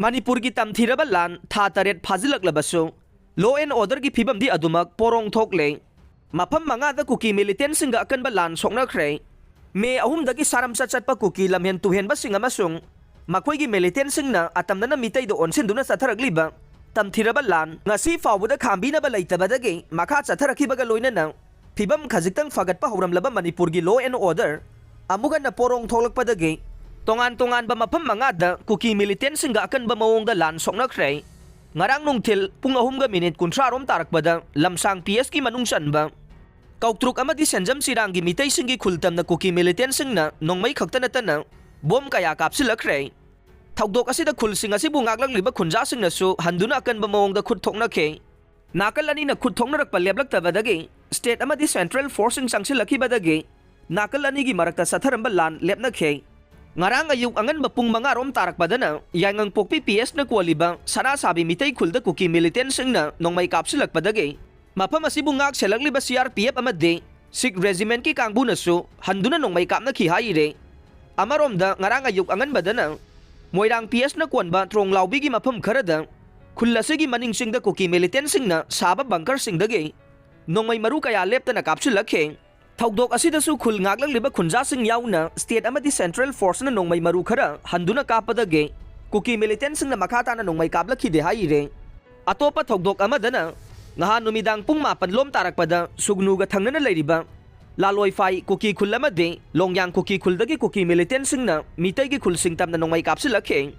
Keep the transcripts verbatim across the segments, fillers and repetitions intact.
ꯃꯅꯤꯄꯨꯔꯒꯤ ꯇꯝꯊꯤꯔꯕ ꯂꯥꯟ ꯊꯥ ꯇꯔꯦꯠ ꯐꯥꯖꯤꯜꯂꯛꯂꯕꯁꯨ, law and orderꯒꯤ ꯐꯤꯕꯝꯗꯤ ꯑꯗꯨꯃꯛ ꯄꯣꯔꯣꯡ ꯊꯣꯛꯂꯦ꯫ ꯃꯐꯝ ꯃꯉꯥꯗ ꯀꯨꯀꯤ militantꯁꯤꯡꯒ ꯑꯀꯟꯕ ꯂꯥꯟ ꯁꯣꯛꯅꯈ꯭ꯔꯦ꯫ ꯃꯦ ꯑꯍꯨꯝꯗꯒꯤ ꯁꯥꯔꯝꯆꯠ ꯆꯠꯄ ꯀꯨꯀꯤ ꯂꯝꯍꯦꯟ ꯇꯨꯍꯦꯟꯕꯁꯤꯡ ꯑꯃꯁꯨꯡ ꯃꯈꯣꯏꯒꯤ militantꯁꯤꯡꯅ ꯑꯇꯝꯅꯅ ꯃꯤꯇꯩꯗ ꯑꯣꯟꯁꯤꯟꯗꯨꯅ ꯆꯠꯊꯔꯛꯂꯤꯕ ꯇꯝꯊꯤꯔꯕ ꯂꯥꯟ ꯉꯁꯤ ꯐꯥꯎꯕꯗ ꯈꯥꯝꯕꯤꯅꯕ ꯂꯩꯇꯕꯗꯒꯤ ꯃꯈꯥ ꯆꯠꯊꯔꯛꯈꯤꯕꯒ ꯂꯣꯏꯅꯅ ꯐꯤꯕꯝ ꯈꯖꯤꯛꯇꯪ ꯐꯒꯠꯄ ꯍꯧꯔꯝꯂꯕ ꯃꯅꯤꯄꯨꯔꯒꯤ law and order ꯑꯃꯨꯛ ꯍꯟꯅ ꯄꯣꯔꯣꯡ ꯊꯣꯛꯂꯛꯄꯗꯒꯤ ꯇꯣꯉꯥꯟ ꯇꯣꯉꯥꯟꯕ ꯃꯐꯝ ꯃꯉꯥꯗ ꯀꯨꯀꯤ militantꯁꯤꯡꯒ ꯑꯀꯟꯕ ꯃꯑꯣꯡꯗ ꯂꯥꯟ ꯁꯣꯛꯅꯈ꯭ꯔꯦ꯫ ꯉꯔꯥꯡ ꯅꯨꯡꯊꯤꯜ ꯄꯨꯡ ꯑꯍꯨꯝꯒ ꯃꯤꯅꯤꯠ ꯀꯨꯟꯊ꯭ꯔꯥ ꯔꯣꯝ ꯇꯥꯔꯛꯄꯗ ꯂꯝꯁꯥꯡ ꯄꯤ ꯑꯦꯁꯀꯤ ꯃꯅꯨꯡ ꯆꯟꯕ ꯀꯧꯇ꯭ꯔꯨꯛ ꯑꯃꯗꯤ ꯁꯦꯟꯖꯝ ꯆꯤꯔꯥꯡꯒꯤ ꯃꯤꯇꯩꯁꯤꯡꯒꯤ ꯈꯨꯜ ꯇꯝꯅ ꯀꯨꯀꯤ militantꯁꯤꯡꯅ ꯅꯣꯡꯃꯩ ꯈꯛꯇ ꯅꯠꯇꯅ ꯕꯣꯝ ꯀꯌꯥ ꯀꯥꯞꯁꯤꯜꯂꯛꯈ꯭ꯔꯦ꯫ ꯊꯧꯗꯣꯛ ꯑꯁꯤꯗ ꯈꯨꯜꯁꯤꯡ ꯑꯁꯤꯕꯨ ꯉꯥꯛꯂꯛꯂꯤꯕ ꯈꯨꯟꯖꯥꯁꯤꯡꯅꯁꯨ ꯍꯟꯗꯨꯅ ꯑꯀꯟꯕ ꯃꯑꯣꯡꯗ ꯈꯨꯠ ꯊꯣꯛꯅꯈꯤ꯫ ꯅꯥꯀꯜ ꯑꯅꯤꯅ ꯈꯨꯠ ꯊꯣꯛꯅꯔꯛꯄ ꯂꯦꯞꯂꯛꯇꯕꯗꯒꯤ state ꯑꯃꯗꯤ central forceꯁꯤꯡ ꯆꯪꯁꯤꯜꯂꯛꯈꯤꯕꯗꯒꯤ ꯅꯥꯀꯜ ꯑꯅꯤꯒꯤ ꯃꯔꯛꯇ ꯆꯠꯊꯔꯝꯕ ꯂꯥꯟ ꯂꯦꯞꯅꯈꯤ꯫ ꯉꯔꯥꯡ ꯑꯌꯨꯛ ꯑꯉꯟꯕ ꯄꯨꯡ ꯃꯉꯥ ꯔꯣꯝ ꯇꯥꯔꯛꯄꯗꯅ ꯌꯥꯏꯉꯪꯄꯣꯛꯄꯤ ꯄꯤ ꯑꯦꯁꯅ ꯀꯣꯜꯂꯤꯕ ꯁꯅꯥꯁꯥꯕꯤ ꯃꯤꯇꯩ ꯈꯨꯜꯗ ꯀꯨꯀꯤ militantꯁꯤꯡꯅ ꯅꯣꯡꯃꯩ ꯀꯥꯞꯁꯤꯜꯂꯛꯄꯗꯒꯤ ꯃꯐꯝ ꯑꯁꯤꯕꯨ ꯉꯥꯛ ꯁꯦꯜꯂꯛꯂꯤꯕ ꯁꯤ ꯑꯥꯔ ꯄꯤ ꯑꯦꯐ ꯑꯃꯗꯤ ꯁꯤꯈ regimentꯀꯤ ꯀꯥꯡꯕꯨꯅꯁꯨ ꯍꯟꯗꯨꯅ ꯅꯣꯡꯃꯩ ꯀꯥꯞꯅꯈꯤ ꯍꯥꯏꯔꯤ꯫ ꯑꯃꯔꯣꯝꯗ ꯉꯔꯥꯡ ꯑꯌꯨꯛ ꯑꯉꯟꯕꯗꯅ ꯃꯣꯏꯔꯥꯡ ꯄꯤ ꯑꯦꯁꯅ ꯀꯣꯟꯕ ꯇ꯭ꯔꯣꯡꯂꯥꯎꯕꯤꯒꯤ ꯃꯐꯝ ꯈꯔꯗ ꯈꯨꯜ ꯑꯁꯤꯒꯤ ꯃꯅꯤꯡ ꯆꯤꯡꯗ ꯀꯨꯀꯤ militantꯁꯤꯡꯅ ꯁꯥꯕ bunkerꯁꯤꯡꯗꯒꯤ ꯅꯣꯡꯃꯩ ꯃꯔꯨ ꯀꯌꯥ ꯂꯦꯞꯇꯅ ꯀꯥꯞꯁꯤꯜꯂꯛꯈꯤ꯫ ꯊꯧꯗꯣꯛ ꯑꯁꯤꯗꯁꯨ ꯈꯨꯜ ꯉꯥꯛꯂꯛꯂꯤꯕ ꯈꯨꯟꯖꯥꯁꯤꯡ ꯌꯥꯎꯅ state ꯑꯃꯗꯤ central forceꯅ ꯅꯣꯡꯃꯩ ꯃꯔꯨ ꯈꯔ ꯍꯟꯗꯨꯅ ꯀꯥꯞꯄꯗꯒꯤ ꯀꯨꯀꯤ militantꯁꯤꯡꯅ ꯃꯈꯥ ꯇꯥꯅ ꯅꯣꯡꯃꯩ ꯀꯥꯞꯂꯛꯈꯤꯗꯦ ꯍꯥꯏꯔꯤ꯫ ꯑꯇꯣꯞꯄ ꯊꯧꯗꯣꯛ ꯑꯃꯗꯅ ꯉꯍꯥꯟ ꯅꯨꯃꯤꯗꯥꯡ ꯄꯨꯡ ꯃꯥꯄꯟ ꯂꯣꯝ ꯇꯥꯔꯛꯄꯗ ꯁꯨꯒꯅꯨꯒ ꯊꯪꯅꯅ ꯂꯩꯔꯤꯕ ꯂꯥꯂꯣꯏꯐꯥꯏ ꯀꯨꯀꯤ ꯈꯨꯜ ꯑꯃꯗꯤ ꯂꯣꯡꯌꯥꯡ ꯀꯨꯀꯤ ꯈꯨꯜꯗꯒꯤ ꯀꯨꯀꯤ militantꯁꯤꯡꯅ ꯃꯤꯇꯩꯒꯤ ꯈꯨꯜꯁꯤꯡ ꯇꯝꯅ ꯅꯣꯡꯃꯩ ꯀꯥꯞꯁꯤꯜꯂꯛꯈꯤ꯫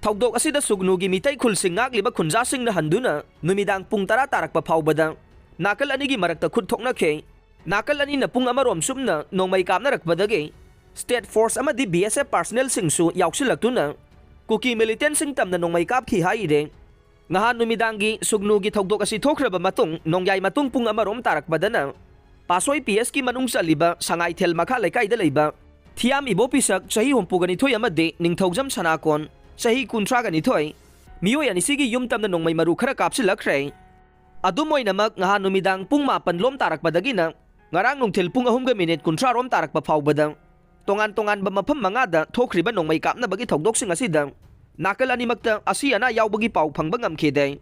ꯊꯧꯗꯣꯛ ꯑꯁꯤꯗ ꯁꯨꯒꯅꯨꯒꯤ ꯃꯤꯇꯩ ꯈꯨꯜꯁꯤꯡ ꯉꯥꯛꯂꯤꯕ ꯈꯨꯟꯖꯥꯁꯤꯡꯅ ꯍꯟꯗꯨꯅ ꯅꯨꯃꯤꯗꯥꯡ ꯄꯨꯡ ꯇꯔꯥ ꯇꯥꯔꯛꯄ ꯐꯥꯎꯕꯗ ꯅꯥꯀꯜ ꯑꯅꯤꯒꯤ ꯃꯔꯛꯇ ꯈꯨꯠ ꯊꯣꯛꯅꯈꯤ꯫ ꯅꯥꯀꯜ ꯑꯅꯤꯅ ꯄꯨꯡ ꯑꯃꯔꯣꯝ ꯆꯨꯞꯅ ꯅꯣꯡꯃꯩ ꯀꯥꯞꯅꯔꯛꯄꯗꯒꯤ state force ꯑꯃꯗꯤ ꯕꯤ ꯑꯦꯁ ꯑꯦꯐ personnelꯁꯤꯡꯁꯨ ꯌꯥꯎꯁꯤꯜꯂꯛꯇꯨꯅ ꯀꯨꯀꯤ militantꯁꯤꯡ ꯇꯝꯅ ꯅꯣꯡꯃꯩ ꯀꯥꯞꯈꯤ ꯍꯥꯏꯔꯤ꯫ ꯉꯍꯥꯟ ꯅꯨꯃꯤꯗꯥꯡꯒꯤ ꯁꯨꯒꯅꯨꯒꯤ ꯊꯧꯗꯣꯛ ꯑꯁꯤ ꯊꯣꯛꯈ꯭ꯔꯕ ꯃꯇꯨꯡ ꯅꯣꯡꯌꯥꯏ ꯃꯇꯨꯡ ꯄꯨꯡ ꯑꯃꯔꯣꯝ ꯇꯥꯔꯛꯄꯗꯅ ꯄꯥꯁꯣꯏ ꯄꯤ ꯑꯦꯁꯀꯤ ꯃꯅꯨꯡ ꯆꯜꯂꯤꯕ ꯁꯉꯥꯏꯊꯦꯜ ꯃꯈꯥ ꯂꯩꯀꯥꯏꯗ ꯂꯩꯕ ꯊꯤꯌꯥꯝ ꯏꯕꯣꯄꯤꯁꯛ ꯆꯍꯤ ꯍꯨꯝꯐꯨꯒ ꯅꯤꯊꯣꯏ ꯑꯃꯗꯤ ꯅꯤꯡꯊꯧꯖꯝ ꯁꯅꯥꯀꯣꯟ ꯆꯍꯤ ꯀꯨꯟꯊ꯭ꯔꯥꯒ ꯅꯤꯊꯣꯏ ꯃꯤꯑꯣꯏ ꯑꯅꯤꯁꯤꯒꯤ ꯌꯨꯝ ꯇꯝꯅ ꯅꯣꯡꯃꯩ ꯃꯔꯨ ꯈꯔ ꯀꯥꯞꯁꯤꯜꯂꯛꯈ꯭ꯔꯦ꯫ ꯑꯗꯨꯝ ꯑꯣꯏꯅꯃꯛ ꯉꯍꯥꯟ ꯅꯨꯃꯤꯗꯥꯡ ꯄꯨꯡ ꯃꯥꯄꯟ ꯂꯣꯝ ꯇꯥꯔꯛꯄꯗꯒꯤꯅ ꯉꯔꯥꯡ ꯅꯨꯡꯊꯤꯜ ꯄꯨꯡ ꯑꯍꯨꯝꯒ ꯃꯤꯅꯤꯠ ꯀꯨꯟꯊ꯭ꯔꯥ ꯔꯣꯝ ꯇꯥꯔꯛꯄ ꯐꯥꯎꯕꯗ ꯇꯣꯉꯥꯟ ꯇꯣꯉꯥꯟꯕ ꯃꯐꯝ ꯃꯉꯥꯗ ꯊꯣꯛꯈ꯭ꯔꯤꯕ ꯅꯣꯡꯃꯩ ꯀꯥꯞꯅꯕꯒꯤ ꯊꯧꯗꯣꯛꯁꯤꯡ ꯑꯁꯤꯗ ꯅꯥꯀꯜ ꯑꯅꯤꯃꯛꯇ ꯑꯁꯤ ꯑꯅꯥ ꯌꯥꯎꯕꯒꯤ ꯄꯥꯎ ꯐꯪꯕ ꯉꯝꯈꯤꯗꯦ꯫